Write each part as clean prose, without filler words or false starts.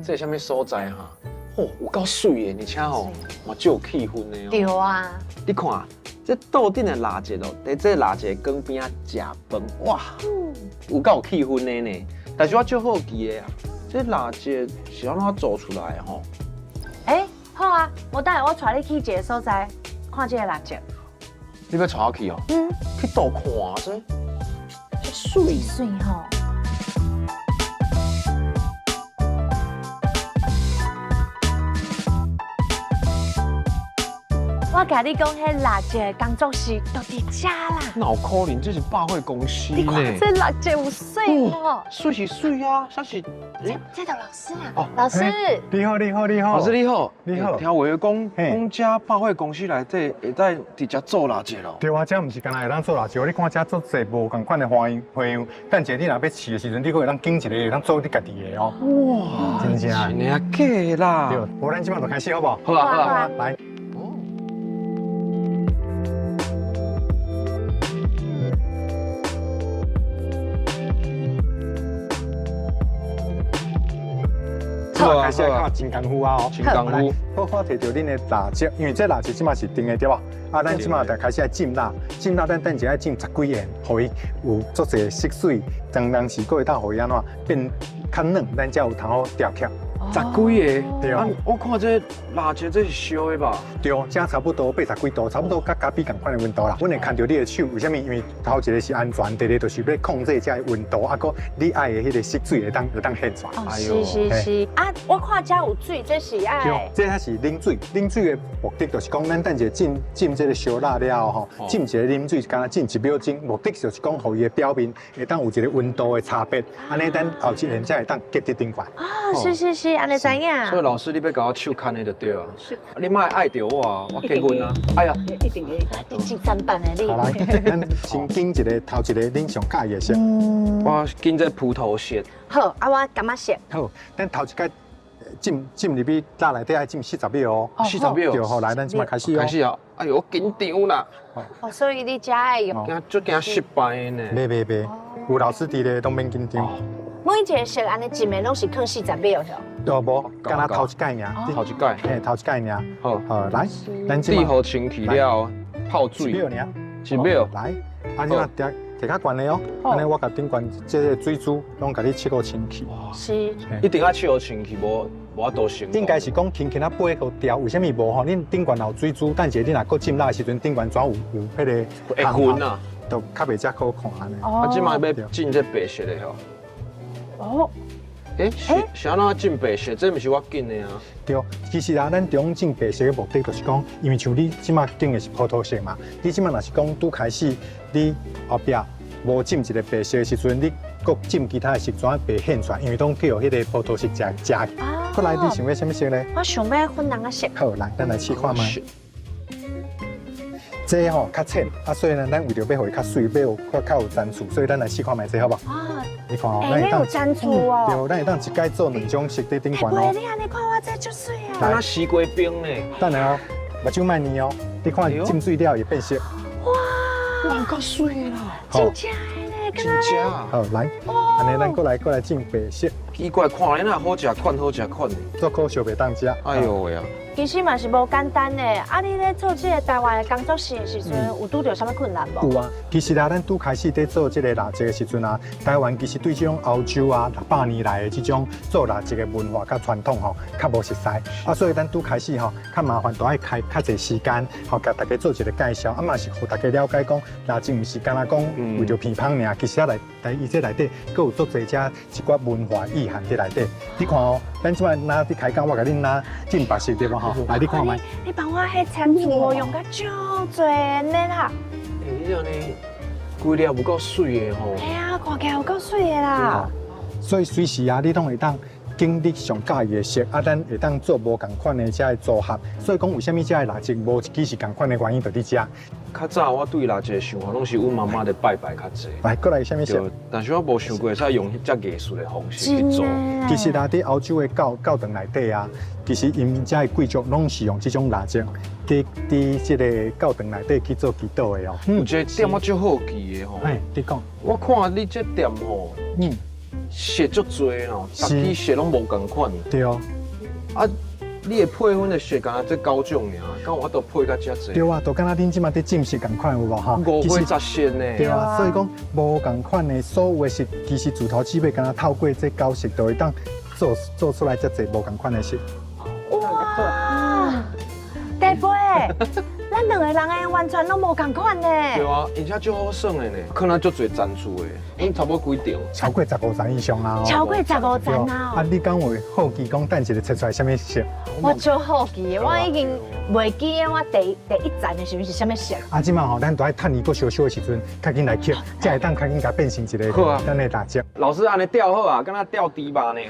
這是啥物所在哈？吼，有夠媠的，而且吼嘛足有氣氛的哦。對啊，你看，這桌頂的蠟燭哦，佇這蠟燭光邊仔食飯，哇，有夠有氣氛的呢。但是我足好奇的啊，這蠟燭是按怎做出來的吼？欸，好啊，我等下我帶你去一个所在看這个蠟燭。你欲帶我去哦？嗯。去佗看這，這媠。媠吼。我共你講，彼蠟燭的工作室就佇遮啦。哪有可能？這是百貨公司你看呢？這蠟燭有媠無？媠是媠啊，啥是？這就老師啦。哦，老師。你好，你好，你好。老師你好，你好。聽話講，講這百貨公司內底會當佇遮做蠟燭咯。對啊，這毋是干焦會當做蠟燭，你看這足濟無仝款的花樣花樣。等下你若欲試的時陣，你閣會當揀一個會當做你家己的哦。哇，真正。真的假啦？對，無咱這擺就開始好無？好啊，好啊，來。好，開始較真功夫啊！哦，真功夫。好，我提著恁的蠟燭，因為這蠟燭這馬是定的對無？啊，咱這馬就開始愛浸蠟，浸蠟咱等下愛浸十幾下，予伊有足濟色水，當當時閣會當予伊按怎變較軟，咱才有通好雕刻。十幾个，對啊，我看這蠟燭這是燒的吧？對，這差不多八十幾度，差不多佮咖啡仝款的溫度啦。阮會牽著你的手，為啥物？因為頭一个是安全，第二就是欲控制這个溫度，啊，閣你愛的彼个色水會當現出來。哦，是是是。啊，我看這有水，這是愛。對，這才是冷水。冷水的目的就是講，咱等下浸浸這个燒蠟了後吼，浸一个冷水，敢若浸一秒鐘，目的就是講，予伊的表面會當有一个溫度的差別，按呢咱後一下才會當結佇頂懸。啊，是是是，按呢知影。所以老師，你欲共我手牽的就對啊。是。你莫愛著我啊，我結婚啊。哎呀，一定會。你真三八的你。好來，咱先揀一个頭一个恁上佮意的色。我揀這葡萄色。好，啊我柑仔色。好，咱頭一擺浸浸入去蠟內底愛浸四十秒哦。四十秒。對，好，來，咱這擺開始哦。開始啊！哎呦，我緊張啦。哦，所以你才愛用。驚，足驚失敗的呢。袂袂袂，有老師佇咧，攏免緊張。每一个色按呢浸的攏是囥四十秒，是哦，無，敢若頭一擺爾。頭一擺。嘿，頭一擺爾。好，好，來，咱這。煮予清氣了，泡水。一秒爾。一秒。來，啊，這馬摕摕較懸的哦，按呢我共頂懸這个水珠攏共你拭予清氣。是。一定愛拭予清氣，無無法度成功。應該是講輕輕仔飛予掉，為啥物無吼？恁頂懸有水珠，等下你若閣浸蠟的時陣，頂懸怎有有彼个會昏啊？就較袂遮好看按呢。啊，這馬欲浸這白色的吼。哦，欸，是是按怎浸白色？這毋是我揀的啊。對，其實啊，咱中浸白色的目的就是講，因為像你這馬揀的是葡萄色嘛，你這馬若是講拄開始，你後壁無浸一个白色的時陣，你閣浸其他的色，怎袂現出來？因為攏叫彼个葡萄色食食。啊。過來，你想欲啥物色呢？我想欲粉紅仔色。好，來，咱來試看覓。這吼較淺，啊，所以呢，咱為著欲予伊較媠，欲有較較有層次，所以咱來試看覓這好無？啊，你看哦，咱會當有層次哦。對，咱會當一擺做兩種色佇頂懸哦。你按呢看我這足媠啊！敢若西瓜冰呢？等下哦，目睭莫睨哦，你看浸水了會變色。哇，哇，夠媠啦！真正的咧，真正。好，來，按呢咱閣來閣來浸白色。奇怪，看來哪好食款，好食款的。足可惜袂當食。哎呦喂啊！其實嘛是無簡單的。啊，你咧做這个台灣的工作室的時陣，有拄著啥物困難無？有啊，其實啊，咱拄開始佇做這个蠟燭的時陣啊，台灣其實對這種歐洲啊六百年來的這種做蠟燭的文化佮傳統吼，較無熟似。啊，所以咱拄開始吼，較麻煩，都愛開較濟時間，吼，共大家做一个介紹，啊嘛是予大家了解講，蠟燭毋是干焦講為著鼻芳爾，其實啊內內伊這內底閣有足濟遮一寡文化意涵佇內底。你看哦，咱這擺若佇開講，我共恁若浸白色對無吼？來，你看覓。你幫我彼層次哦，用甲足濟的啦。欸，你按呢，規粒有夠媠的吼。嘿啊，看起來有夠媠的啦。所以隨時啊，你攏會當揀你上佮意的色，啊，咱會當做無仝款的遮的組合。所以講，為啥物遮的蠟燭無一支是仝款的原因，就佇遮。較早我對蠟燭的想法，攏是阮媽媽咧拜拜較濟。來，過來啥物色？但是我無想過會使用遮藝術的方式去做。其實啊，佇歐洲的教教堂內底啊，其實𪜶遮的貴族攏是用這種蠟燭，佇佇這个教堂內底去做祈禱的哦。有一个點我足好奇的吼。嘿，你講。我看你這店吼，色足濟咯，逐支色攏無仝款。對。啊，你的配粉的色敢若這九種爾，敢有法度配甲遮濟？對啊，就敢若恁這馬佇浸色仝款有無吼？五花十色呢。對啊，所以講無仝款的所有的色，其實自頭至尾，敢若透過這九色，就會當做出來遮濟無仝款的色。哇！大伯，咱兩個人的完全攏無仝款呢。對啊，而且足好耍的呢，可能足濟層次的，已經差不多幾層？超過15層以上啊！超過15層啊！啊，你敢有好奇講等一下切出來啥物色？我超好奇的，我已經袂記得我第一層的時陣是啥物色。啊，這馬吼，咱都愛趁伊閣燒燒的時陣，較緊來刻，才會當較緊共變成一個咱的蠟燭。老師按呢吊好啊，敢若吊豬肉呢。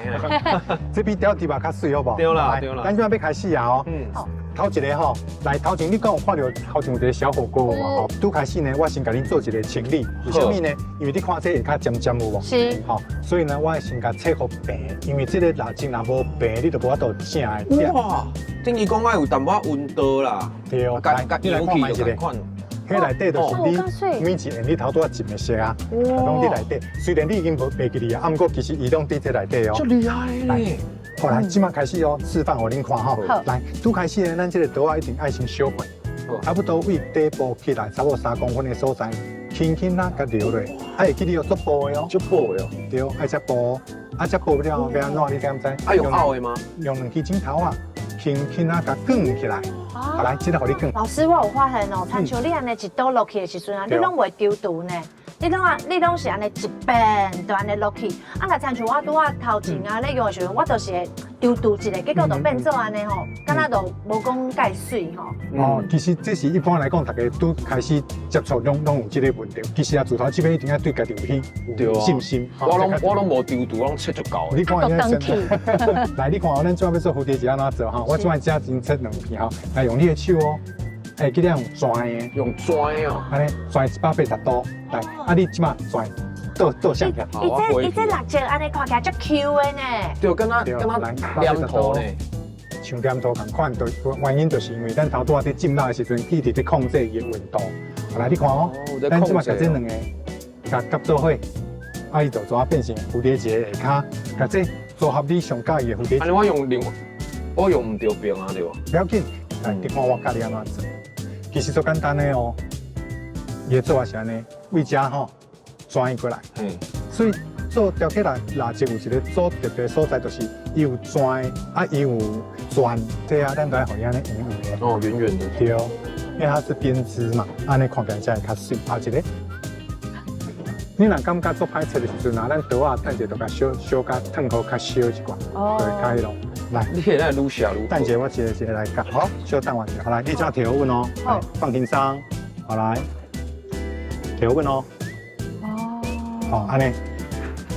這比吊豬肉較媠好無？對啦對啦。咱這馬欲開始啊！哦。嗯。頭一个吼，來頭前你敢有看著頭前有一个小火鍋無？吼，拄開始呢，我先共恁做一个清理。為啥物呢？因為你看這會較尖尖有無？是。吼，所以呢，我會先共切予平，因為這个蠟燭若無平，你就無法度正的。哇！等於講愛有淡薄仔溫度啦。對哦。來，你來看覓一个。彼內底就是你每一按你頭拄仔浸的色啊，攏佇內底。雖然你已經無袂記得啊，毋過其實伊攏佇這內底哦。足厲害咧！好來，這馬開始哦，示範予恁看吼。來，拄開始呢，咱這個刀仔一定愛先燒過，差不多位底部起來，差不多3公分的所在，輕輕仔共撩落，啊會記得哦，足薄的哦，足薄的哦，對，愛遮薄，啊遮薄了後欲按怎？你敢知？啊用拗的嗎？用兩支指頭仔，輕輕仔共捲起來。好來，這个予你捲。老師，我有發現哦，親像你按呢一刀落去的時陣啊，你攏袂丟除呢。你攏啊，你攏是按呢一遍就按呢落去。啊，若親像我拄仔頭前啊咧用的時陣，我就是會丟除一下，結果就變做按呢吼，敢若就無講蓋媠吼。哦，其實這是一般來講，大家拄開始接觸，攏有這个問題。其實啊，自頭至尾一定愛對家己有信心。我攏無丟除，我攏切足厚。你看伊來，你看我咱這欲做蝴蝶結按怎做吼？我這擺遮先切兩片吼，來用你的手哦。會記得用轉的，用轉的哦，按呢轉180度，來，啊你這馬轉倒倒向起來。伊這蠟燭按呢看起來足 Q 的呢。對，敢若敢若黏土呢。像黏土仝款，就原因就是因為咱頭拄仔佇浸蠟的時陣，一直佇控制伊的溫度。來，你看哦，咱這馬共這兩个共夾做伙，啊伊就怎變成蝴蝶結下跤，共這組合你上佮意的蝴蝶結。按呢我用另，我用毋著邊啊，對無？不要緊，來，你看我教你按怎做。其實足簡單的哦，伊的做法是按呢，位遮吼轉過來，所以做雕刻蠟燭有一个做特別所在，就是伊有轉，啊伊有轉，這啊咱都愛予伊按呢圓圓的。哦，圓圓的。對，因為它是編織嘛，按呢看起來才會較媠。後一个，你若感覺足歹切的時陣啊，咱刀仔等者就共小小共燙予較燒一寡，對，較彼落。來，你會來愈寫愈。等者我一個一個來教，好，小等我一下，好來，你遮提好穩哦，好，放輕鬆，好來，提好穩哦，哦，好，按呢，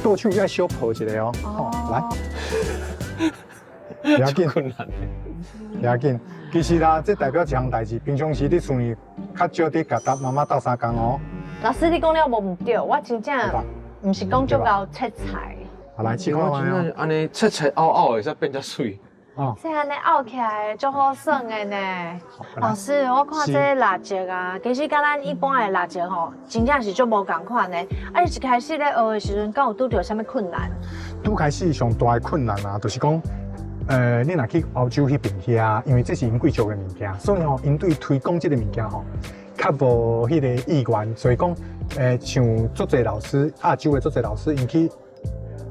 倒手愛小抱一下哦，好，來，不要緊，困難，不要緊，其實啦，這代表一項代誌，平常時佇厝裡較少佇共媽媽鬥相共哦。老師，你講了無毋對，我真正毋是講足𠢕切菜。好來，試看覓哦。按呢切切拗拗會使變遮媠。哦。這按呢拗起來足好耍的呢。老師，我看這蠟燭啊，其實佮咱一般的蠟燭吼，真正是足無仝款的。啊，你一開始咧學的時陣，敢有拄著啥物困難？拄開始上大的困難啊，就是講，你若去歐洲彼邊遐，因為這是𪜶貴族的物件，所以吼，𪜶對推廣這个物件吼，較無彼个意願，所以講，像足濟老師，亞洲的足濟老師，𪜶去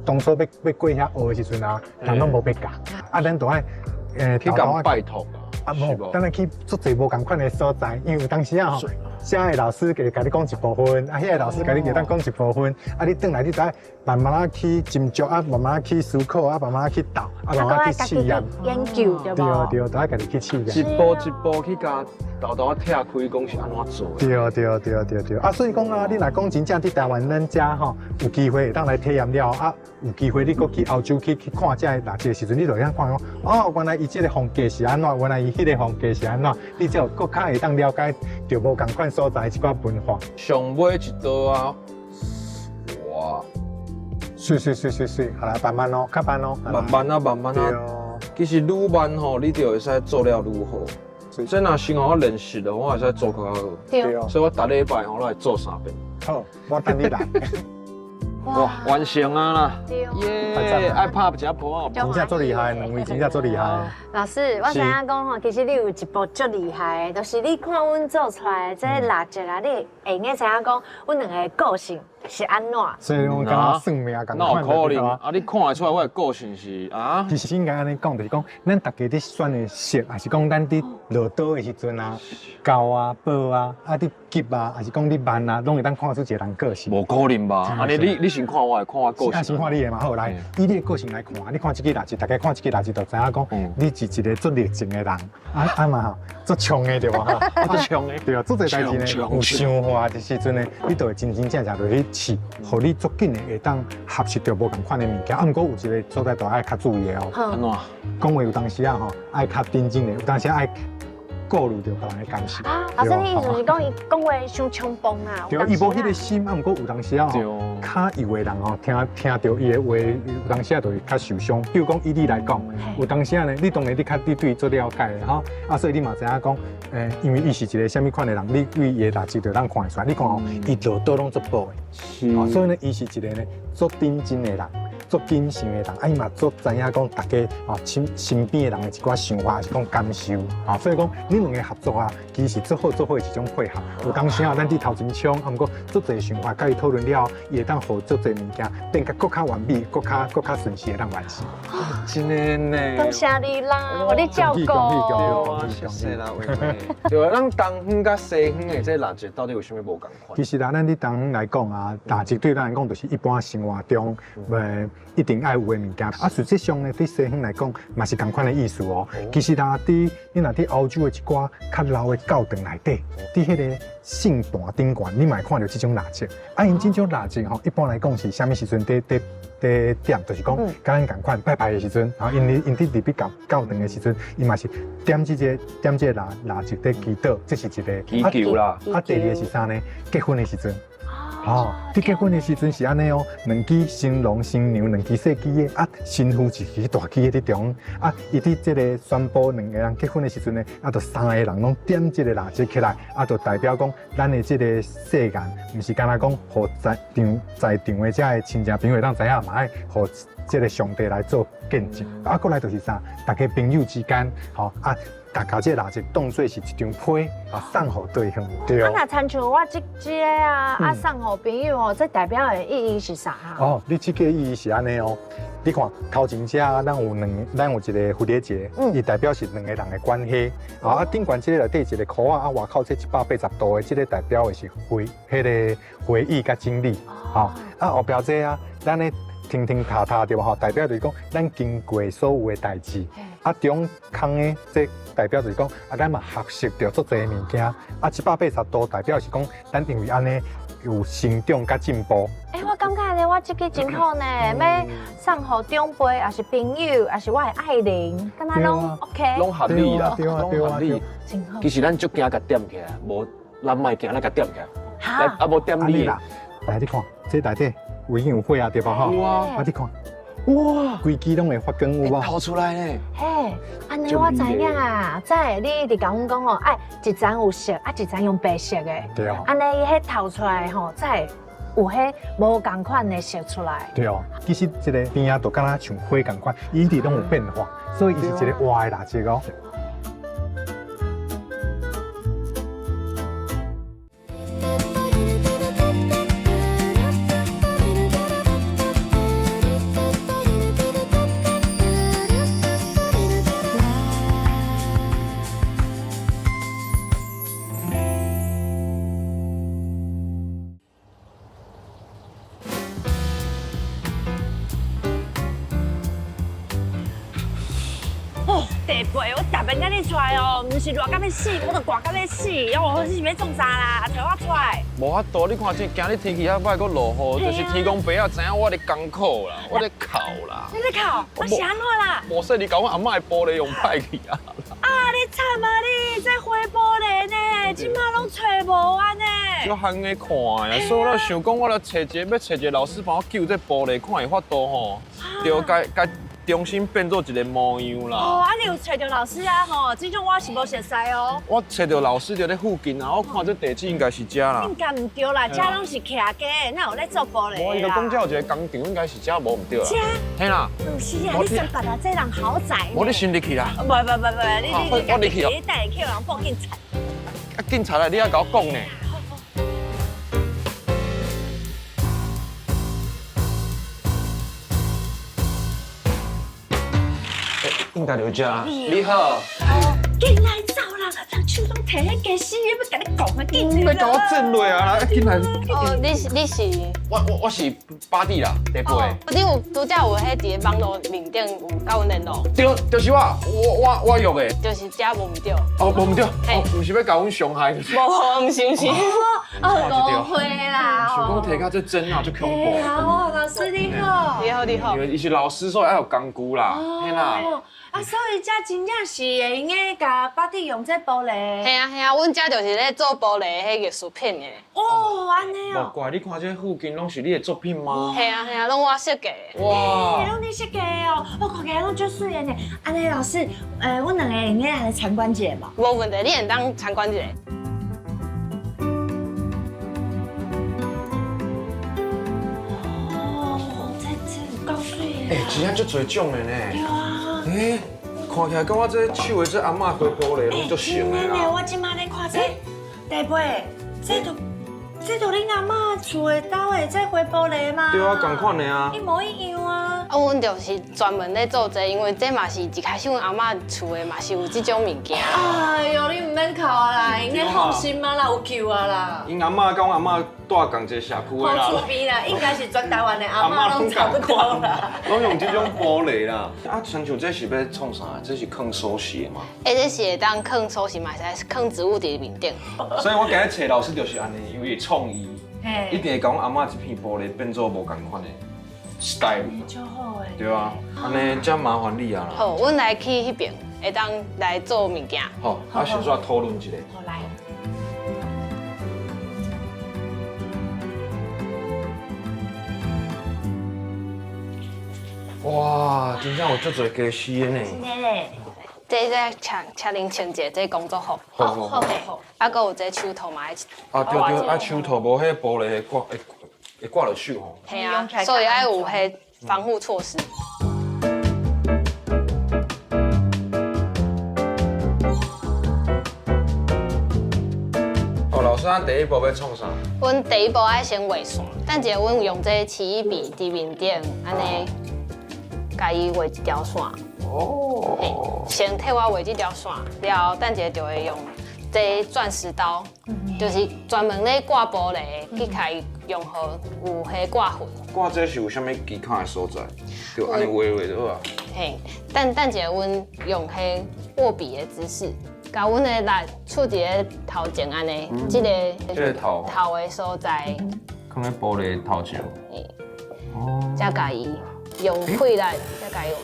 當初欲過遐學的時陣啊，人攏無欲教，啊，咱就愛，去共拜託啊，無，等下去足濟無仝款的所在，因為有當時啊吼，遮的老師會共你講一部分，啊，彼个老師共你會當講一部分，啊，你轉來你就愛慢慢仔去斟酌，啊，慢慢仔去思考，啊，慢慢仔去鬥，啊，慢慢去試驗，研究對無？對對，都愛家己去試驗。一步一步去共沓沓仔拆開，講是按怎做的。對對對對對，啊，所以講啊，你若講真正佇台灣咱遮吼，有機會會當來體驗了啊，有機會你閣去歐洲去看這个蠟燭的時陣，你就會當看講，哦，原來伊這个風格是按怎，原來伊彼个風格是按怎，你才有閣較會當了解著無仝款所在的這寡文化。上尾一刀啊，哇！媠媠媠媠媠，好來慢慢哦，較慢哦，慢慢啊，慢慢啊。其實愈慢吼，你就會使做了愈好。這若先予我練習了，我會使做較好。對。所以我逐禮拜吼，攏會做三遍。好，我等你來。哇，完成啊啦！對耶，愛拍一下波啊！真正足厲害，兩位真正足厲害。老師，我知影講吼，其實你有一步足厲害的，就是你看阮做出來的這蠟燭啊，你會用得知影講，阮兩个個性是按怎？所以我感覺算命仝哪有款可能？啊，你看會出來我的個性是啊？其實應該按呢講，就是講，咱大家佇選的色，抑是講咱佇落刀的時陣啊，厚啊、薄啊，啊，佇急啊，抑是講你慢啊，攏會當看出一個人個性。無可能吧？按呢你先看我的，看我個啊，性。先看你的嘛好，來，以你的個性來看，你看這支蠟燭，大家看這支蠟燭就知影講，你是一個足熱情的人，啊啊嘛吼，足衝的對無吼？足衝的。對啊，足濟代誌呢，有想法的時陣呢，你就會真真正正落去試，予你足緊的會當學習著無仝款的物件。啊，毋過有一個所在都愛較注意的哦。按怎？講話有當時啊吼，愛較認真的，有當時愛顧慮著別人的感受。啊，老師，你意思是講伊講話傷衝動啊？對，伊無彼個心，啊，毋過有當時啊吼，較油的人吼，聽聽著伊的話，有當時啊就會較受傷。比如講以你來講，有當時啊呢，你當然你較你對伊足了解的吼，啊，所以你嘛知影講，因為伊是一個啥物款的人，你對伊的劣質就當看會出來。你看吼，伊落刀攏足薄的，所以呢，伊是一個呢足認真的人。足謹慎的人，啊伊嘛足知影講大家哦身身邊的人的一寡想法，抑是講感受，啊，所以講恁兩個合作啊，其實足好足好的一種配合。有當時啊，咱佇頭前衝，啊，毋過足濟想法佮伊討論了後，伊會當予足濟物件變甲閣較完美，閣較閣較順勢會當完成。真的呢。感謝你啦，予你照顧。對啊，謝謝啦，葳葳。對啊，咱東方佮西方的這蠟燭到底有啥物無仝款？其實啊，咱佇東方來講啊，蠟燭對咱來講就是一般生活中，一定愛有的物件。啊，實際上呢，佇西方來講嘛是仝款的意思哦。其實啊，佇你若佇歐洲的一寡較老的教堂內底，佇彼個聖壇頂懸，你嘛會看著這種蠟燭。啊，𪜶這種蠟燭吼，一般來講是啥物時陣佇佇佇點，就是講佮咱仝款拜拜的時陣，吼，𪜶𪜶佇入去教教堂的時陣，伊嘛是點這個點這個蠟蠟燭佇祈禱，這是一個祈求啦。啊，第二個是啥呢？結婚的時陣。哦，佇結婚的時陣是按呢哦，兩支新郎新娘兩支細支的，啊，新婦一支大支的佇中，啊，伊佇這個宣布兩个人結婚的時陣呢，啊，就三个人攏點這個蠟燭起來，啊，就代表講咱的這個誓言，毋是干焦講予在場在場的這个親戚朋友當知影，嘛愛予這個上帝來做見證。啊，閣來就是啥，大家朋友之間，吼啊。大家這個蠟燭當做是一張批啊，送予對方。對。啊，若親像我這這个啊，啊送予朋友哦，這代表的意義是啥啊？哦，你這個意義是按呢哦。你看頭前這咱有兩，咱有一個蝴蝶結，伊代表是兩個人的關係。啊，頂懸這個內底一個箍仔，啊，外口這180度的，這個代表的是回，彼個回憶佮經歷。吼，啊後壁這啊，咱的停停塔塔對無吼？代表就是講咱經過所有的代誌。啊，中空的這代表就是講，啊，咱嘛學習著足濟物件。啊，180度代表是講，咱因為按呢有成長佮進步。欸，我感覺呢，我這支真好呢，欲送予長輩，抑是朋友，抑是我的愛人，敢若攏 OK。攏合理啦，攏合理。真好。其實咱足驚共點起來，無咱莫驚，咱共點起來。來，啊無點你啦。來，你看，這內底有已經有火啊，對無吼？啊，你看。哇，規支攏會發光有無？透出來呢。嘿，按呢我知影啊，這你一直共阮講哦，愛一層有色，啊一層用白色的。對哦。按呢伊彼透出來吼，才會有彼無仝款的色出來。對哦，其實這个邊仔就敢若像火仝款，伊一直攏有變化，所以伊是一個活的蠟燭哦。哦，地皮，我特別甲你出來哦，毋是熱甲欲死，我都寒甲欲死。哦，你是欲創啥啦？揣我出來。無法度，你看這今日天氣遐歹，閣落雨，就是天公伯啊知影我咧艱苦啦，我咧哭啦。你咧哭？啊是按怎啦？無說你共阮阿嬤的玻璃用歹去啊！啊，你慘啊你！這花玻璃呢，這馬攏揣無啊呢。足罕的看呀，所以我想講，我來揣一个，欲揣一个老師幫我救這玻璃，看會法度吼。對，共共。重新變做一个模樣哦，啦。啊，你有揣著老師啊吼？這種我是無熟似哦。我揣著老師就咧附近啊，我看這地址應該是遮啦。應該毋對啦，遮攏是徛家，哪有咧做玻璃無，伊就講遮有一個工廠，應該是遮無毋對啦。遮？嘿啦。老師啊，你先別啊，這人豪宅。無你先入去啦。無無無無，你你我入去哦。你等下去予人報警察。啊，警察來，你還共我講呢？應該就遮。你好。緊來走啦，人手攏提彼家私，欲共你講啊，緊欲共我震落啊！來，緊來。哦，你是你是？我是巴蒂啦，地皮。哦，你有拄才有彼佇網路面頂有佮阮聯絡？對，就是我，我約的。就是遮無毋對。哦，無毋對，哦，毋是欲共阮傷害。無無，毋是毋是。哦，誤會啦。想講提較這真啊，足恐怖。哦，老師你好。你好你好。因為伊是老師，所以愛有工具啦，嘿啦。啊，所以這真正是會用得共巴蒂用這玻璃。嘿啊嘿啊，阮遮就是咧做玻璃彼藝術品的。哦，按呢哦。無怪你看這附近攏是你的作品嗎？嘿啊嘿啊，攏我設計的。哇！攏你設計的哦，我看起來攏足媠的呢。按呢老師，阮兩個會用得來參觀一下無？無問題，你會當參觀一下。哦，這有夠媠的。欸，真正足濟種的呢。對啊。欸，看起來佮我這手的這阿嬤花玻璃攏足像的啦。我這馬咧看這，大伯，這就恁阿嬤厝的兜的這花玻璃嗎？對啊，仝款的啊。一模一樣啊。啊，阮就是專門咧做這個，因為這嘛是一開始阮阿嬤厝的嘛是有這種物件。哎喲，你毋免哭啊啦，應該放心啊啦，有救啊啦。𪜶阿嬤佮阮阿嬤住仝一個社區的啦。好趣味啦，應該是全台灣的阿嬤攏差不多啦。攏用這種玻璃啦。啊，親像這是欲創啥？這是囥鎖匙的嗎？欸，這是會當囥鎖匙嘛，會使囥植物佇面頂。所以我今日揣老師就是按呢，因為創意，一定會共阮阿嬤這片玻璃變做無仝款的 style。足好的。對啊，按呢遮麻煩你啊啦。好，阮來去彼邊，會當來做物件。好，啊，先煞討論一下。好來。哇，真正有足濟家私的呢。真的咧。這這請恁穿一下這工作服。好好好。啊，閣有這手套嘛。啊對對，啊手套無彼玻璃會掛會會掛著手吼。嘿啊，所以愛有彼防護措施。哦，老師，咱第一步欲創啥？阮第一步愛先畫線，等一下阮用這奇異筆佇面頂，按呢，共伊畫一條線。哦。先替我畫這條線，了後等一下就會用這鑽石刀，就是專門咧掛玻璃，去共伊用好有彼掛痕。掛這是有啥物技巧的所在？就按呢畫畫就好啊。嘿，等等一下，阮用彼握筆的姿勢，共阮的力觸佇咧頭前按呢，這個這個頭頭的所在，囥咧玻璃頭前。嘿，才共伊用氣力，才共伊。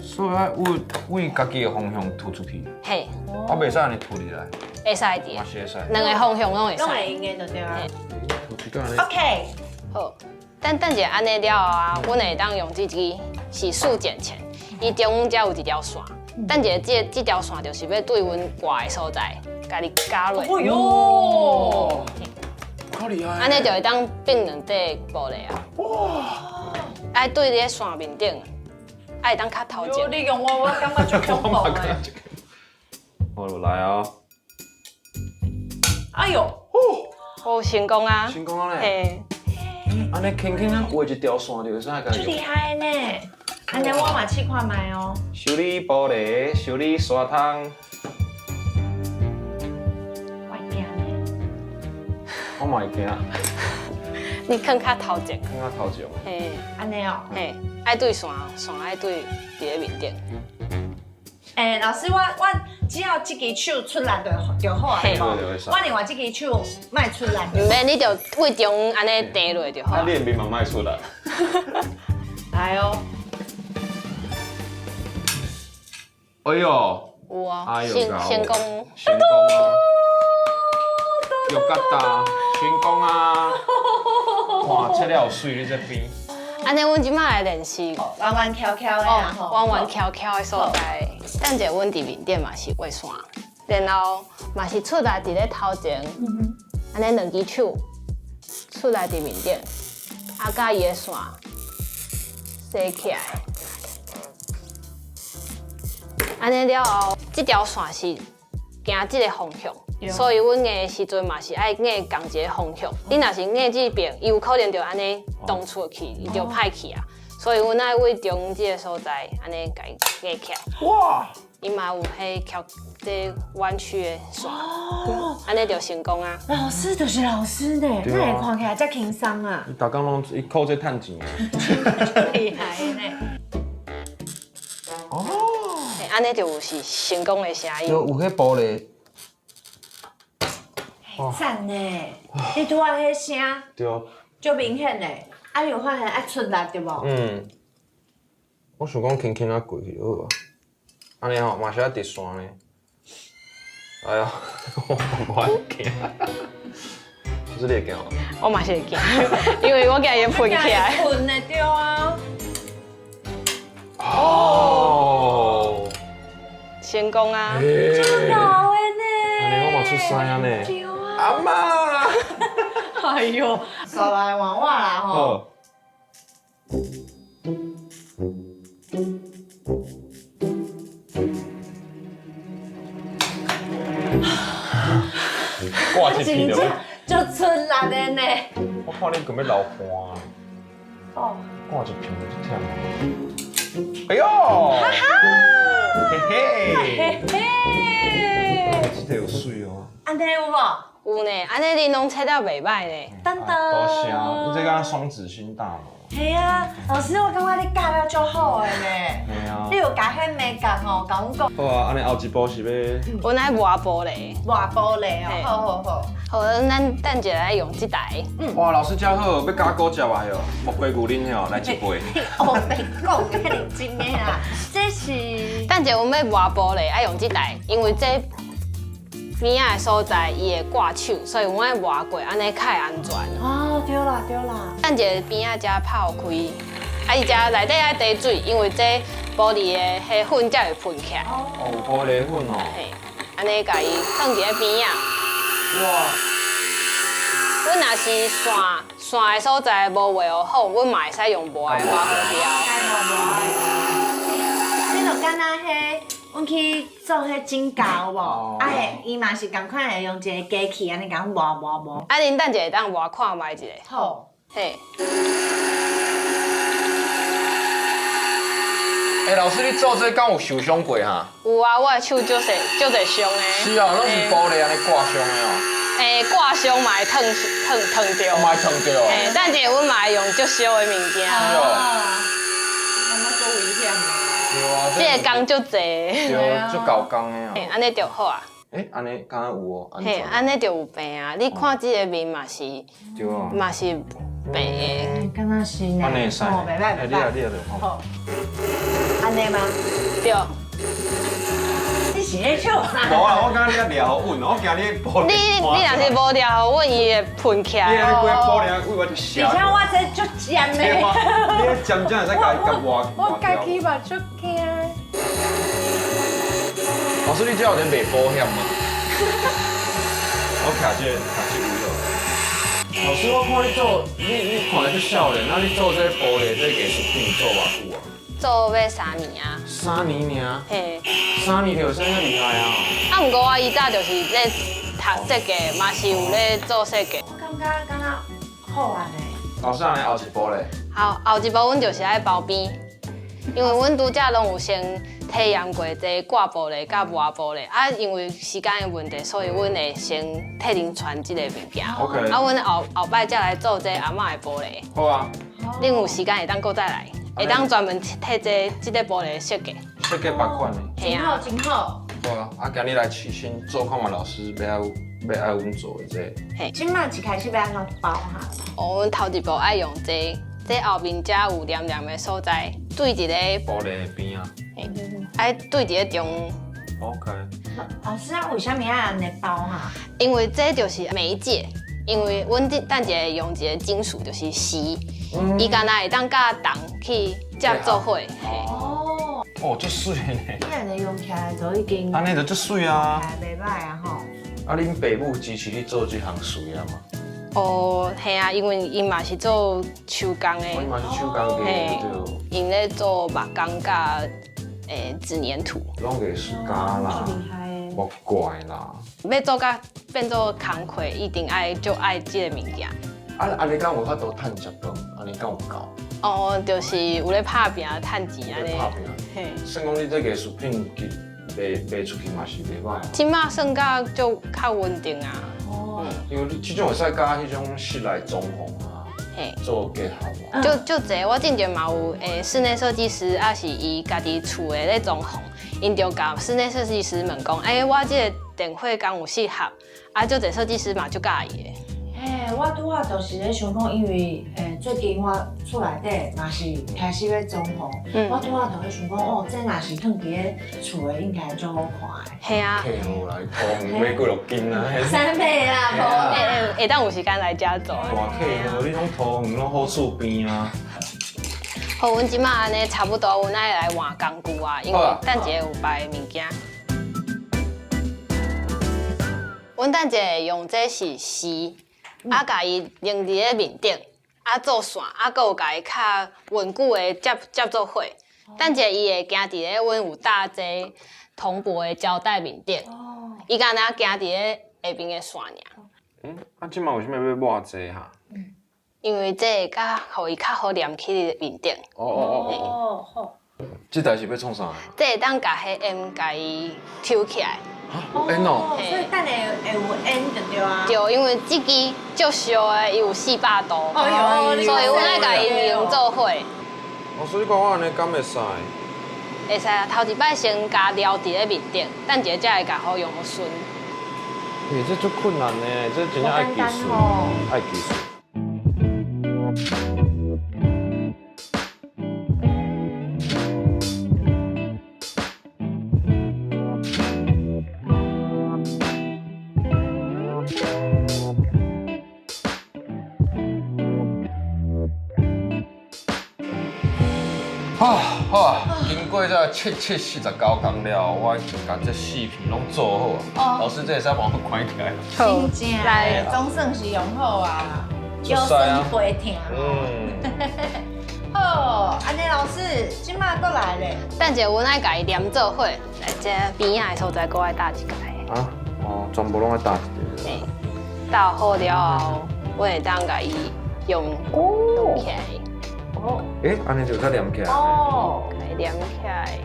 所以愛為為家己的方向吐出去。嘿。啊，袂使按呢吐入來。會使佇。嘛是會使。兩个方向攏會使。攏會用的就對啊。吐出來。 OK。好，等等一下按呢了後啊，阮會當用這支是塑剪鉗，伊中間才有一條線。等一下這條線就是欲對阮掛的所在，共你絞落。哎喲，好厲害！按呢就會當變兩塊玻璃啊。哇！愛對佇咧線面頂，愛當較頭前。你用我，我感覺足恐怖的。好，來啊！哎喲，哦，成功啊！成功啊咧！嘿。按呢輕輕仔畫一條線就會使共足厲害呢！按呢我嘛試看覓哦。修理玻璃，修理沙桶。我驚呢。我嘛會驚。你囥較頭前。囥較頭前。嘿。按呢哦。嘿，愛對線，線愛對佇咧面頂。欸，老師，我只要這支手出力就好啊。我另外這支手莫出力。毋免，你就對中按呢掟落就好。啊，你的面嘛莫出力。來哦。哎喲。有啊，成功。成功啊！又疙瘩，成功啊！哇，切了有媠，你這邊。按呢，阮這擺來練習。彎彎翹翹的啊吼，彎彎翹翹的所在。等者阮佇面頂嘛是畫線，然後嘛是出來佇咧頭前，按呢兩支手出來佇面頂，啊，佮伊的線踅起來。按呢了後，這條線是行這個方向，所以阮壓的時陣嘛是愛壓仝一个方向。你若是壓這邊，伊有可能就按呢動出去，伊就歹去啊。所以阮愛對中這个所在，按呢共伊壓起來。哇！伊嘛有彼翹這彎曲的線，按呢就成功啊。老師就是老師呢，對啊哪會看起來遮輕鬆啊？伊逐工攏伊靠這趁錢的。厲害呢。哦。嘿，按呢就有是成功的聲音。有彼玻璃。讚呢！你拄仔彼聲，對。足明顯的，啊，你有發現愛出力對無？嗯。我想講輕輕仔過去就好啊。按呢吼，嘛是愛直線呢。哎呀，我會驚。其實你會驚無？我嘛是會驚，因為我驚伊噴起來。噴的對啊。哦。成功啊！足老的呢。按呢我嘛出聲啊呢。對啊。阿嬤。哎喲，煞來換我啦吼。好。掛一片就就出力的呢。我看你敢欲流汗。哦。掛一片就忝。哎喲！嘿嘿。嘿嘿。這個有媠哦。按呢有無？有呢，按呢恁攏切得袂䆀呢。等等。多謝，你這敢雙子星大腦。嘿啊，老師，我感覺你教了足好的呢。嘿啊。你有共彼眉角吼，共阮講。好啊，按呢後一步是欲。阮愛磨玻璃。磨玻璃哦，好好好。好，咱等一下來用這台。哇，老師真好，欲加果汁啊喲，木瓜牛奶吼，來一杯。哦，白講遐認真的啦，這是。等下阮欲磨玻璃，愛用這台，因為這邊仔的所在伊會掛手，所以阮愛磨過，按呢較會安全。哦，對啦對啦。等下邊仔遮泡開，啊伊遮內底愛滴水，因為這玻璃的彼粉才會噴起來。哦，有玻璃粉哦。嘿，按呢共伊放佇咧邊仔。哇！阮若是線線的所在無畫好，阮嘛會使用磨的磨好掉。你就敢若彼，阮去做彼指甲有無？啊，伊嘛是仝款會用一个機器按呢共阮磨磨磨。啊，恁等一下會當磨看覓一下。好。嘿。欸，老師，你做這敢有受傷過哈？有啊，我的手足濟足濟傷的。是啊，攏是玻璃按呢割傷的哦。欸，割傷嘛會燙燙燙著。嘛會燙著。欸，等一下阮嘛會用足燒的物件。是哦。感覺足危險的。對啊。這个工足濟。對，足厚工的啊。嘿，按呢就好啊。欸，按呢敢若有哦。嘿，按呢就有病啊！你看這个面嘛是，對啊，嘛是白的。敢若是呢。按呢會使。哦，袂䆀袂䆀。你啊你啊就好。按呢嗎？對。你是咧笑啥？無啊，我感覺你掠予穩，我驚你玻璃。你若是無掠予穩，伊會噴起來。你按呢規玻璃位我就嚇。而且我這足尖的。你彼尖才會使共伊共磨。我家己嘛足驚。老師，你這有咧賣保險嗎？我徛這徛這位哦。老師，我看你做，你看來足少年，啊，你做這玻璃這藝術品做偌久啊？做欲三年啊。三年爾？嘿。三年就有啥遐厲害啊？啊，毋過我以早就是咧讀設計，嘛是有咧做設計。我感覺敢若好按呢。老師，按呢後一步咧？後後一步，阮就是愛包邊，因為阮拄才攏有先體驗過這掛玻璃佮磨玻璃，啊，因為時間的問題，所以阮會先替恁傳這個物件。 OK。啊，阮後後擺才來做這阿嬤的玻璃。好啊。恁有時間會當閣再來，會當專門替這個玻璃設計。設計別款的。真好，真好。好啊，啊，今日來試先做看覓老師欲愛欲愛阮做的這個。嘿。這擺一開始欲按怎包哈？哦，阮頭一步愛用這個，這後面遮有黏黏的所在，對一个玻璃的邊仔。嘿，愛對佇咧中。 OK。老師啊，為啥物愛按呢包哈？因為這就是媒介，因為阮等一下用一个金屬，就是錫。伊敢若會當佮銅去接做伙。嘿。哦，哦，足媠呢。你按呢用起來就已經按呢就足媠啊。袂歹啊吼。啊，恁爸母支持你做這項事業嗎？哦，嘿啊，因為𪜶嘛是做手工的。𪜶嘛是手工的，對。𪜶咧做木工佮紙黏土。攏藝術家啦，莫怪啦。欲做甲變做工課，一定愛就愛這个物件。啊啊！你敢有法度趁食飯？按呢敢有夠？哦，就是有咧拍拚趁錢按呢。拍拚。嘿。算講你這藝術品賣賣出去嘛是袂歹。這馬算甲就較穩定啊。哦。因為你這種會使佮彼種室內裝潢啊，做結合啊。就就濟，我之前嘛有室內設計師，抑是伊家己厝的咧裝潢，𪜶就共室內設計師問講，欸，我這个電火敢有適合？啊，足濟設計師嘛足佮意的。嘿，我拄仔就是咧想講，因為最近我厝內底嘛是開始欲裝潢，我拄仔就咧想講，哦，這若是囥佇咧厝的，應該足好看的。嘿啊。客戶來土買幾落斤啊？三倍啦，無會會當有時間來遮做。大客戶，你攏土園攏好厝邊啊。好，阮這馬按呢差不多，阮愛來換工具啊，因為等一下有別的物件。阮等一下用這是絲，啊，共伊粘佇咧面頂，啊做線，啊，閣有共伊較穩固的接接做伙。等一下伊會行佇咧阮有搭這銅箔的膠帶面頂，伊敢若行佇咧下面的線爾。嗯，啊，這馬為啥物欲抹這哈？因為這會較予伊較好黏去面頂。哦哦哦哦。好。這台是欲創啥？這會當共彼煙共伊抽起來。有煙哦。所以等下會有煙就對啊。對，因為這支足燒的，伊有400度，所以阮愛共伊用做伙。哦，所以講我按呢敢會使？會使啊，頭一擺先共撩佇咧面頂，等一下才會共好用予順。欸，這足困難呢，這真正愛技術，愛技術。啊，好啊！經過這779工了，我已經共這四片攏做好啊。老師，這會使幫我關起來。真正來，總算是用好啊，腰酸背疼。嗯。好，按呢老師，這馬閣來咧。等一下，阮愛共伊黏做伙，來這邊仔的所在，閣愛搭一个。啊？哦，全部攏愛搭一个。嘿，搭好了後，阮會當共伊用用起來。哦，欸，按呢就才黏起來。哦，共伊黏起來。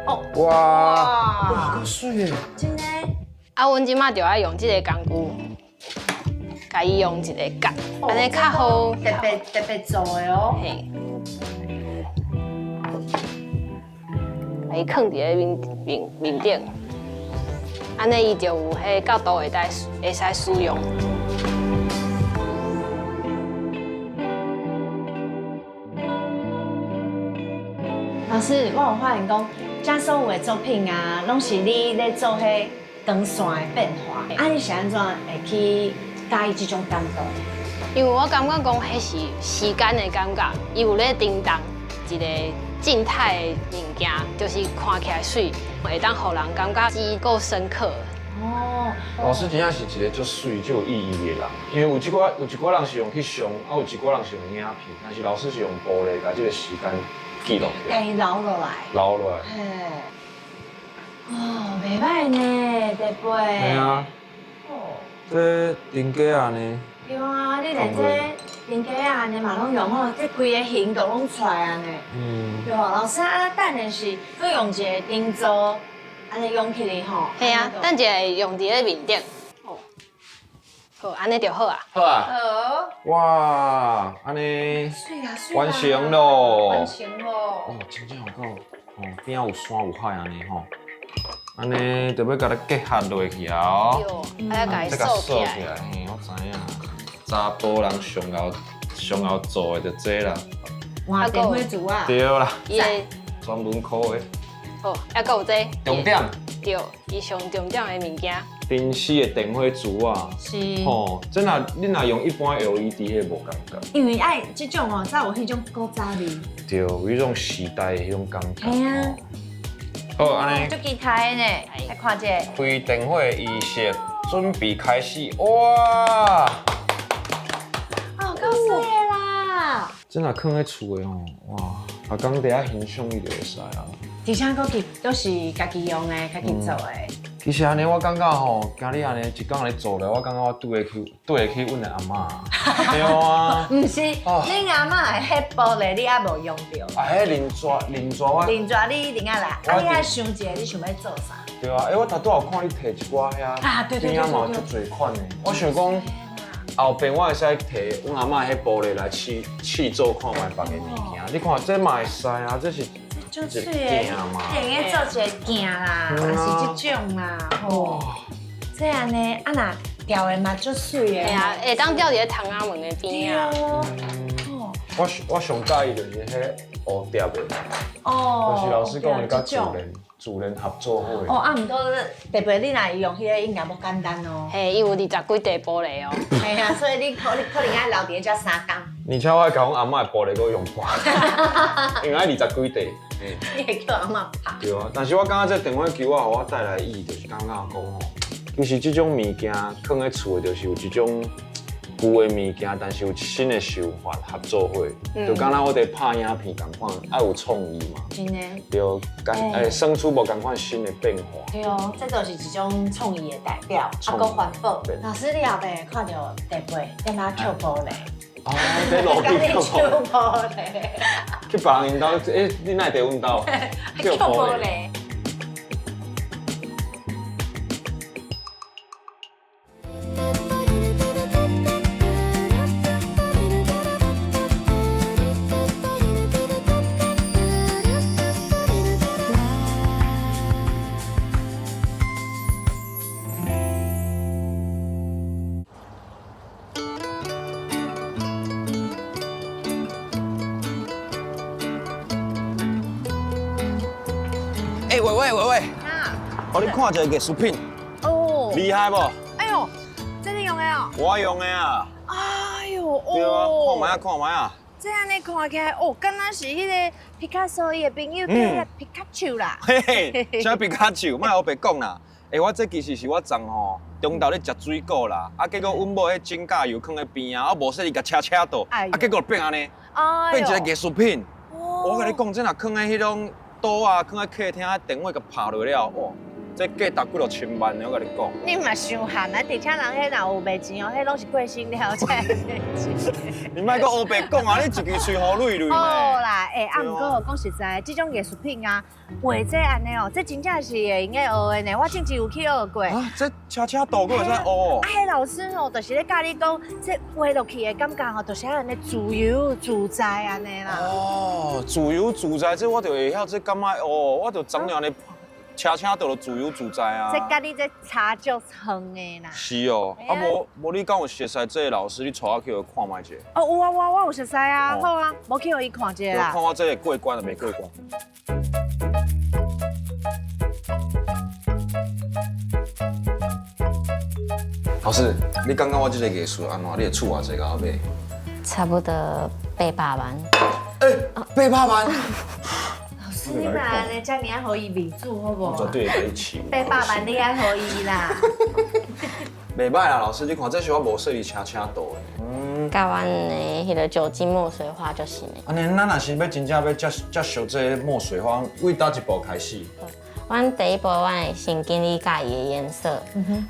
哦，哇，哇，夠媠的。真的。啊，阮這馬就愛用這个工具，共伊用一个角，按呢較好。特別特別做的哦。嘿。共伊囥佇咧面面面頂，按呢伊就有彼角度會使使用。老師，我有發現講，遮所有的作品啊，攏是你咧做彼光線的變化。啊，你是按怎會去佮意這種感覺？因為我感覺講，彼是時間的感覺，伊有咧叮當一個靜態的物件，就是看起來媠，會當予人感覺是夠深刻。哦，老師真正是一個足媠、足有意義的人，因為有一寡人是用去相，啊有一寡人是用影片，但是老師是用玻璃共這個時間記錄起來，共伊留落來，留落來。嘿，哦，袂歹呢，特別。嘿啊。哦。這登機仔呢？對啊，你連這登機仔按呢嘛攏用好，這規个形狀攏出來按呢。嗯。對啊，老師啊，等下是閣用一个釘座。按呢用起來吼，嘿啊，等一下用佇咧面頂。哦，好，按呢就好啊。好啊。好。哇，按呢完成咯。完成咯。哦，真正有夠，哦，邊仔有山有海按呢吼。按呢就欲共它結合落去啊。對，啊，共伊鎖起來。嘿，我知影，查埔人上𠢕上𠢕做的就這啦。換電火柱啊。對啦。伊的專門科的。好，猶閣有這個。重點，對，伊上重點的物件。燈絲的電火珠啊，是，吼，這若你若用一般 LED 彼無感覺，因為愛這種哦，才有彼種古早味。對，有彼種時代的彼種感覺。嘿啊。好，按呢足期待的呢，來看這個。開燈火的儀式準備開始，哇！哦，夠媠的啦！這若囥佇厝的吼，哇，逐工佇遐欣賞伊就會使啊。而且閣去都是家己用的，家己做的。其實按呢，我感覺吼，今日按呢一工咧做咧，我感覺我對會起對會起阮的阿嬤。對啊。毋是，恁阿嬤的彼玻璃你猶無用著。啊，彼磷紙磷紙我。磷紙你一定愛來，啊，你愛想一下，你想欲做啥？對啊，欸，我頭拄仔有看你提一寡遐，啊，對對對邊仔嘛有足濟款的。我想講後邊我會使提阮阿嬤彼玻璃來試試做看覓別个物件。你看這嘛會使啊，這是。足媠的，會用做一个鏡啦，抑是這種啦，吼。這按呢，啊若吊的嘛足媠的。嘿啊，會當吊佇咧窗仔門的邊啊。我我上佮意就是彼蝴蝶的。哦。就是老師講的較自然，自然合作伙。哦，啊，毋過特別你若用彼个應該無簡單哦。嘿，伊有二十幾塊玻璃哦。嘿啊，所以你可能可能愛留佇遮三工。而且我愛共阮阿嬤的玻璃閣用破，因為愛二十幾塊。你會叫阿嬤拍？對啊，但是我感覺這電火球仔予我帶來的意義，就是感覺講吼，其實這種物件囥佇厝的，就是有一種舊的物件，但是有新的想法合作伙，就敢若我佇拍影片仝款，愛有創意嘛。真的。對，共算出無仝款新的變化。對哦，這就是一種創意的代表，啊，閣環保。老師，你後壁看著地背踮遐抾玻璃。哦，佇路邊抾玻璃。去別人𪜶兜，欸，你哪會佇阮兜？抾玻璃。欸，偉偉偉偉，予你看一个藝術品，哦，厲害無？哎喲，這你用的哦？我用的啊。哎喲，對啊，看覓啊，看覓啊。這按呢看起來，哦，敢若是彼个皮卡索伊的朋友叫彼皮卡丘啦。嘿嘿，啥皮卡丘？莫烏白講啦。欸，我這其實是我昨吼中晝咧食水果啦，啊，結果阮某彼指甲油囥佇邊仔，啊，無細膩共車車倒，啊，結果變按呢，變一个藝術品。我共你講，這若囥佇彼種桌仔，囥佇客廳，電話共拍落了，哇！這價值幾落千萬的，我共你講。你嘛傷憨啊！而且人彼若有賣錢哦，彼攏是過身了才會賣錢。你莫閣烏白講啊！你一支喙予蕊蕊呢。好啦，欸，啊，毋過講實在，這種藝術品啊，畫這按呢哦，這真正是會用得學的呢。我之前有去學過。啊，這車車道閣會使學哦。啊，彼老師哦，就是咧教你講，這畫落去的感覺吼，就是按呢自由自在按呢啦。哦，自由自在，這我就會曉，這敢愛學，我就怎樣咧？車車倒就自由自在啊！這佮你這差足遠的啦。是哦，啊無無你敢有熟似這个老師？你帶我去予看覓者。哦，有啊有啊，我有熟似啊，好啊，無去予伊看一下啦。看我這个過關著袂過關？老師，你感覺我這个藝術按怎？你會出偌濟共我買？差不多800萬。欸，800萬！老師，你若按呢遮爾仔予伊面子好無？絕對會共你飼。 800萬你愛予伊啦。袂䆀啦，老師，你看這是我無細膩車車倒的。嗯。佮阮的彼个酒精墨水畫就是呢。按呢，咱若是欲真正欲接接受這个墨水畫，為佗一步開始？阮第一步，阮會先揀你佮意的顏色。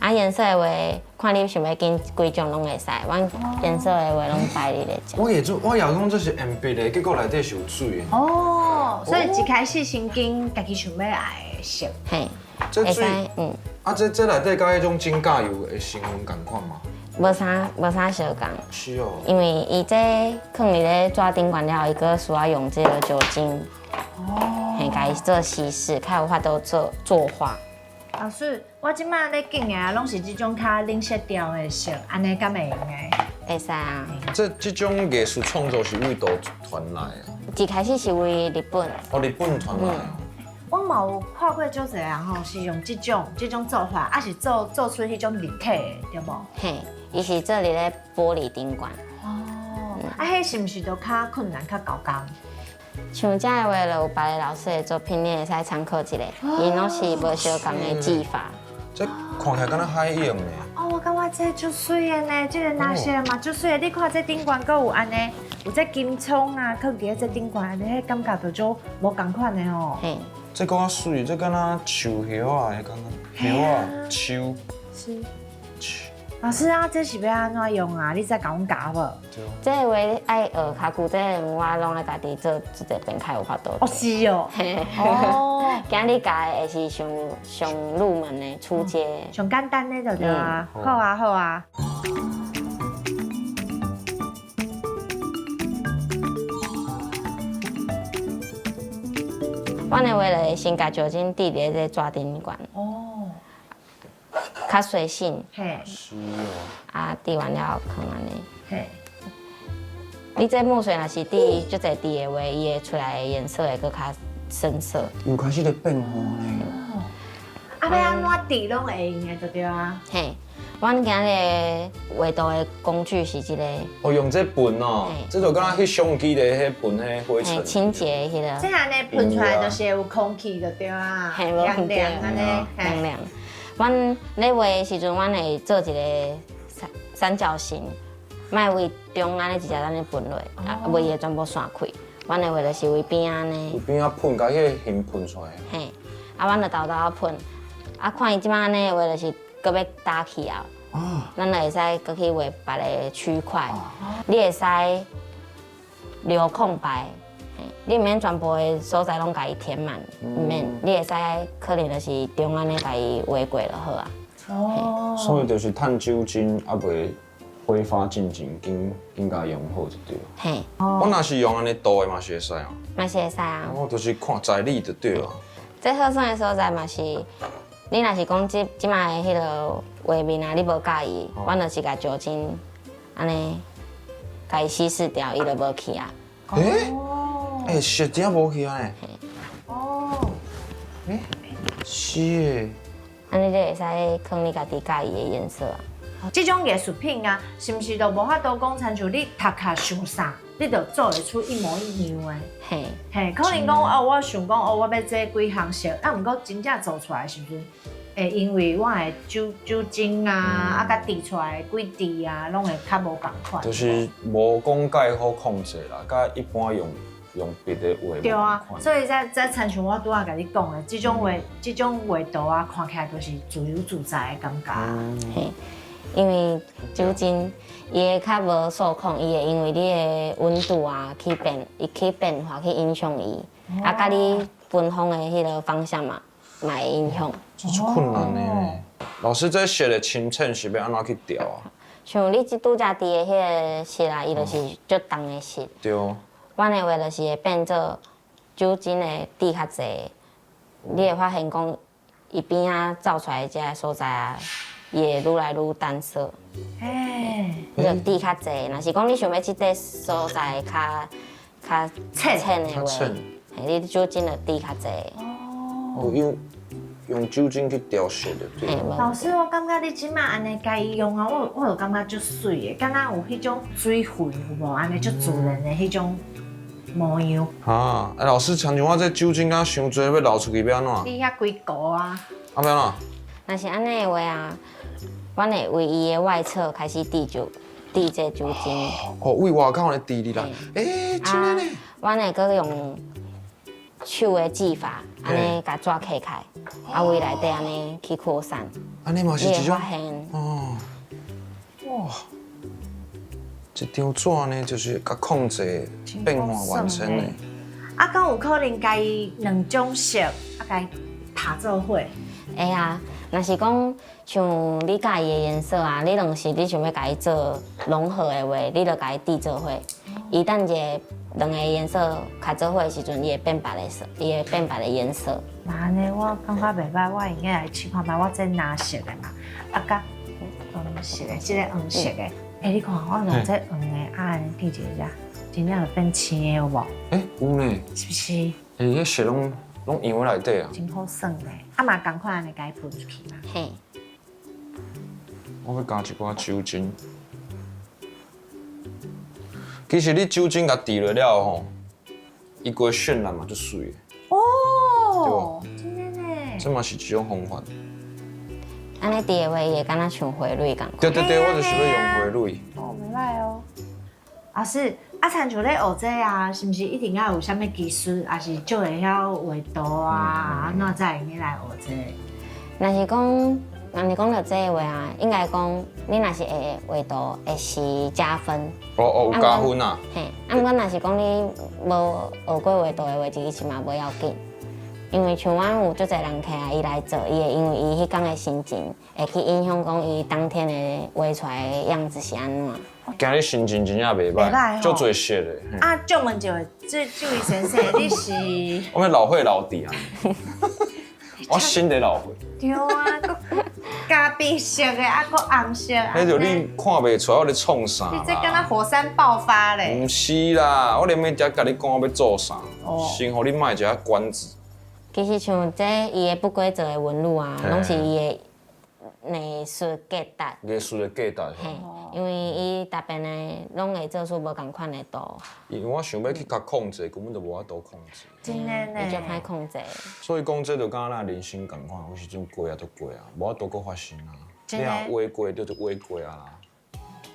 啊，顏色的話，看你想欲揀幾種攏會使。阮顏色的話攏擺佇咧遮。我會做，我以為講這是鉛筆的，結果內底是有水的。哦，所以一開始先揀家己想欲愛的色。嘿，這水，嗯。啊，這這內底佮彼種指甲油的成分仝款嗎？無啥無啥相仝。是哦。因為伊這囥佇咧紙頂懸了後，伊閣需要用這个酒精。哦。嘿，共伊做稀釋，較有法度做作畫。老師，我這擺咧揀的攏是這種較冷色調的色，按呢敢會用的？會使啊。這這種藝術創作是為佗傳來的？一開始是為日本。哦，日本傳來。我嘛有看過足濟人吼，是用這種做法，啊是做出彼種立體的，對無？嘿，伊是做佇咧玻璃頂懸。哦，啊，彼是毋是都較困難、較猴工？像這的話，就有別个老師的作品，你會使參考一下，𪜶攏是無相仝的技法。這看起來敢若海湧呢。哦，我感覺這足媠的呢，這個藍色嘛足媠的。你看這頂懸閣有按呢，有這金蔥啊，囥佇咧這頂懸，按呢，彼感覺就足無仝款的吼。嘿。這閣較媠，這敢若樹葉仔的感覺，葉仔樹。是。老師啊，這是欲按怎用啊？你再共阮教無？這個話愛學較久，這個我攏愛家己做一個遍較有法度。哦，是哦。哦。今日教的會是上上入門的初階。上簡單的就對啊。好啊，好啊。阮的話就會先共酒精滴佇咧這紙頂懸。哦。較隨性。嘿。是哦。啊，滴完了後囥按呢。嘿。你這墨水若是滴足濟滴的話，伊會出來的顏色會閣較深色。又開始咧變化呢。哦。啊，欲按怎滴攏會用的，就對啊。嘿，阮今日畫圖的工具是這個。哦，用這噴哦，這就敢若翕相機的彼噴彼灰塵。清潔彼个。這按呢噴出來就是會有空氣就對啊。嘿，涼涼按呢，涼涼。阮咧畫的時陣，阮會做一個三角形，莫為中間咧直接按呢噴落，啊，袂會全部散開。阮的畫就是為邊按呢。為邊仔噴，共彼个形噴出來。嘿，啊，阮就沓沓仔噴，啊，看伊這擺按呢的話，就是閣欲焦去啊。咱就會使閣去畫別个區塊，你會使留空白，你毋免全部的所在攏共伊填滿，毋免，你會使可能就是中間咧共伊畫過就好啊。哦。所以就是趁酒精猶未揮發進前，緊緊共用好就對。嘿。我若是用按呢塗的嘛是會使啊。嘛是會使啊。哦，就是看在理就對啊。這好耍的所在嘛是，你若是講這擺的彼个畫面啊，你無佮意，阮就是共酒精按呢，共伊稀釋掉，伊就無去啊。欸？欸，色真正無去啊呢。哦。欸，是的。按呢你會使囥你家己佮意的顏色啊。這種藝術品啊，是毋是就無法度講，親像你讀冊想啥，你就做會出一模一樣的？嘿。嘿，可能講哦，我想講哦，我欲這幾項色，啊，毋過真正做出來的時陣，會因為我的酒精啊，啊，佮滴出來的幾滴啊，攏會較無仝款。就是無講介好控制啦，佮一般用筆的畫。對啊，所以才親像我拄仔共你講的，這種畫圖啊，看起來就是自由自在的感覺。嘿，因為酒精伊會較無受控，伊會因為你的溫度啊去變，伊去變化去影響伊，啊，佮你噴風的彼个方向嘛，嘛會影響。這足困難的呢。老師，這色的深淺是欲按怎去調啊？像你這拄才滴的彼个色啊，伊就是足重的色。對。阮的畫就是會變做酒精的滴較濟，你會發現講，伊邊仔照出來的這个所在啊，伊會愈來愈淡色。嘿。你就滴較濟，若是講你想欲這塊所在較淺的話，嘿，你酒精就滴較濟。哦，用酒精去調色就對。老師，我感覺你這擺按呢共伊用啊，我就感覺足媠的，敢若有彼種水分有無？按呢足自然的彼種模樣。啊，欸，老師，親像我這酒精敢傷濟，欲流出去欲按怎？你遐規糊啊？啊，欲按怎？若是按呢的話啊，阮會為伊的外側開始滴這酒精。哦，為外口咧滴哩啦。欸，真的呢。阮會閣用手的技法，按呢共紙揢開，啊，為內底按呢去擴散。按呢嘛是一種。哦。哇，一張紙呢，就是共控制變化完成的。啊，敢有可能共伊兩種色，啊，共伊拍做伙？會啊，若是講像你佮意的顏色啊，你兩是你想欲共伊做融合的話，你就共伊滴做伙。伊等一下兩个顏色較做伙的時陣，伊會變別个色，伊會變別个顏色。那按呢，我感覺袂䆀，我應該來試看覓，我這藍色的嘛，啊，佮黃色的，這個黃色的。欸，你看我用這黃的啊，按呢滴一下，真正就變青的有無？欸，有呢。是不是？欸，彼色攏攏油內底啊。真好耍咧，啊嘛仝款按呢共伊噴出去嘛。嘿。我欲加一寡酒精。其實你酒精共滴落了吼，伊規渲染嘛足媠的。哦，真的呢。這嘛是一種方法。按呢滴的話，伊會敢若像花蕊仝款。對對對，我就是欲用花蕊。哦，袂䆀哦。老師，啊，親像咧學這啊，是毋是一定愛有啥物技術，抑是就會曉畫圖啊，按怎才會用來學這？若是講，若是講著這个話啊，應該講你若是會畫圖，會是加分。哦哦，有加分啊。嘿，啊，毋過若是講你無學過畫圖的話，其實嘛無要緊。因為像阮有足濟人客啊，伊來做，伊會因為伊彼工的心情，會去影響講伊當天的畫出來的樣子是按怎。今日心情真正袂歹，足濟色的。啊，借問一下，這位先生，你是？我欲老歲老弟啊！我新的老歲。對啊，閣咖啡色的，啊，閣紅色。彼就你看袂出來我咧創啥？你這敢若火山爆發咧？毋是啦，我連尾才共你講我欲做啥，先予你莫食關子。其實像這伊的不規則的紋路啊，攏是伊的藝術價值。藝術的價值。嘿，因為伊逐遍的攏會做出無仝款的圖。因為我想欲去共控制，根本就無法度控制。真的呢。伊足歹控制。所以講這就敢若人生仝款，有時陣過啊就過啊，無法度閣發生啊。你若畫過就畫過啊啦。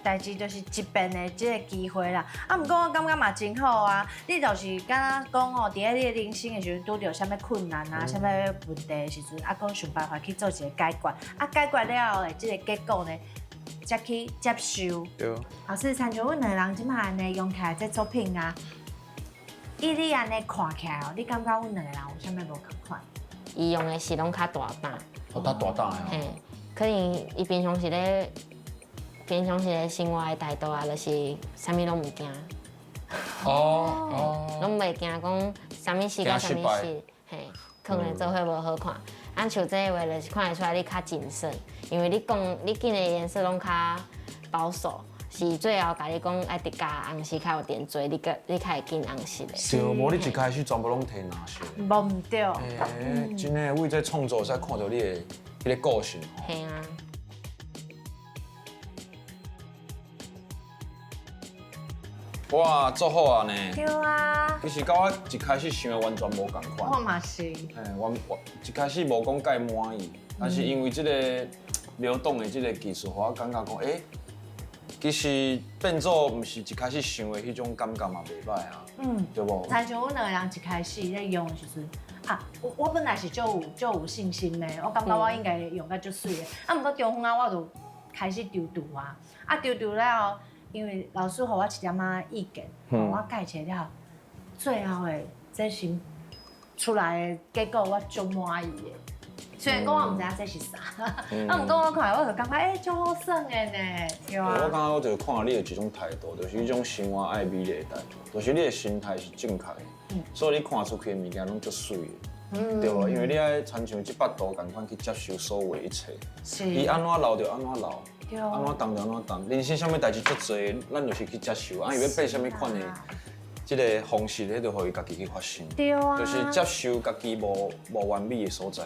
代誌就是一遍的這个機會啦，啊，毋過我感覺嘛真好啊。你就是敢若講哦，佇咧你的人生的時陣拄著啥物困難啊，啥物問題的時陣，啊，閣想辦法去做一個解決，啊，解決了後的這个結果呢，才去接受。對。老師，親像阮兩个人這擺按呢用起來這作品啊，以你按呢看起來哦，你感覺阮兩個人有啥物無仝款？伊用的是攏較大膽。哦，較大膽的。嘿，可能伊平常時咧。平常時咧生活的態度啊，就是啥物攏毋驚。哦哦。攏袂驚講啥物事佮啥物事，嘿，可能做伙無好看。啊，像這个話就是看會出來你較謹慎，因為你講你揀的顏色攏較保守，是最後共你講愛直加紅色較有點綴，你閣你較會揀紅色的。對，無你一開始全部攏提藍色。無毋對。欸，真的，為這創作會使看著你的彼个個性。嘿啊。哇，做好啊呢！對啊。其實佮我一開始想的完全無仝款。我嘛是。嘿，我一開始無講蓋滿意，但是因為這个流動的這个技術，予我感覺講，欸，其實變做毋是一開始想的彼種感覺嘛，袂歹啊。對無？親像阮兩個人一開始咧用的時陣，啊，我本來是足有信心的，我感覺我應該用甲足媠的。啊，毋過中昏啊，我就開始躊躇啊，啊，躊躇了後。因為老師予我一點仔意見，我改一下了後，最後的這是出來的結果，我足滿意的。雖然講我毋知影這是啥，啊，毋過我看我就感覺欸，足好耍的呢。對啊。我感覺我就看你的一種態度，就是彼種生活愛美麗的態度，就是你的心態是正確的，所以你看出去的物件攏足媠的，對無？因為你愛親像這幅圖仝款去接受所有的一切，伊按怎留就按怎留。按怎動就按怎動，人生啥物代誌足濟，咱就是去接受。啊，伊欲變啥物款的這个方式，彼就予伊家己去發生。對啊。就是接受家己無完美的所在。